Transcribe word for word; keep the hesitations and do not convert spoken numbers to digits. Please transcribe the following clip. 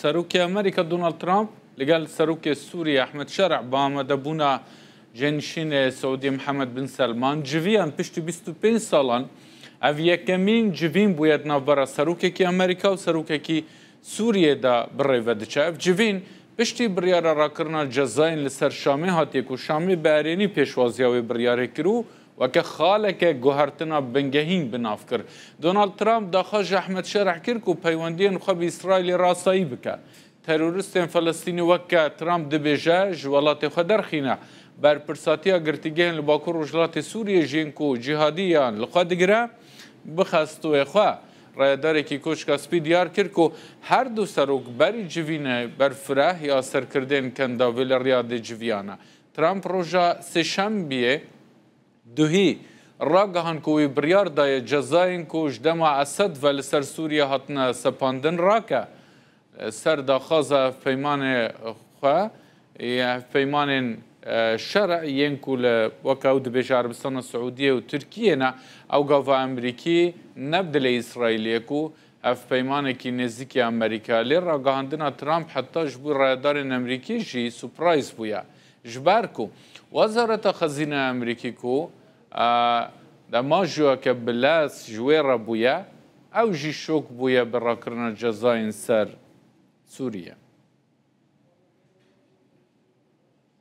Serokê Amerîka Donald Trump li gel Serokê Sûriyê Ehmed Şerh bi amadebûna cênişînê Siûdiyê Mihemed bin Selman civiyan. Piştî bîst û pênc salan ev yekemîn civîn bûye di navbera serokekî Amerîka û serokekî Sûriyê de bi rê ve diçe. Ev civîn piştî biryara rakirina cezayên li ser Şamê hatiye ku Şamê bi erênî pêşwaziya wê biryarê kir û weke xaleke guhertina bingehîn bi nav kir. Donald Trump daxwaz ji Ehmed Şerh kir ku peywendiyên xwe bi Îsraîlê rasayî bike. Teroristên Felestînî, weke Trump dibêje, ji welatê xwe derxîne. Berpirsatiya girtîgehên li Bakur Rojhilatê Sûriyê jî yên ku cîhadiyan li xwe digire, bixe stûyê xwe. Rayedarekî Koçka Spî diyar kir ku her du serok berî civînê berfireh ya serkirdên Kendavê li Riyadê civiyane. Trump roja Sêşembiyê duhî ragihand ku wî biryar daye cezayên ku ji dema Esed ve li ser Sûriye hatine sepandin rake. Ser daxwaza hevpeymanê xwe, hevpeymanên, e, şer yên ku li, weke ew dibêje, Erebistana Siûdiyê û Tirkiyê ne, ew gava Amerîkî ne bi dilê Îsraîlê ye ku hevpeymanekî nêzîkî Amerîka. Lê ragihandina Trump heta ji bo rayedarên Amerîkî jî surprise bûye. Ji ber ku Wezareta Xezîneya Amerîkî ku, e, dema jiyake bi lez ji wê re bûye, ew jî şok bûye bi rakirina cezayên ser Sûriye.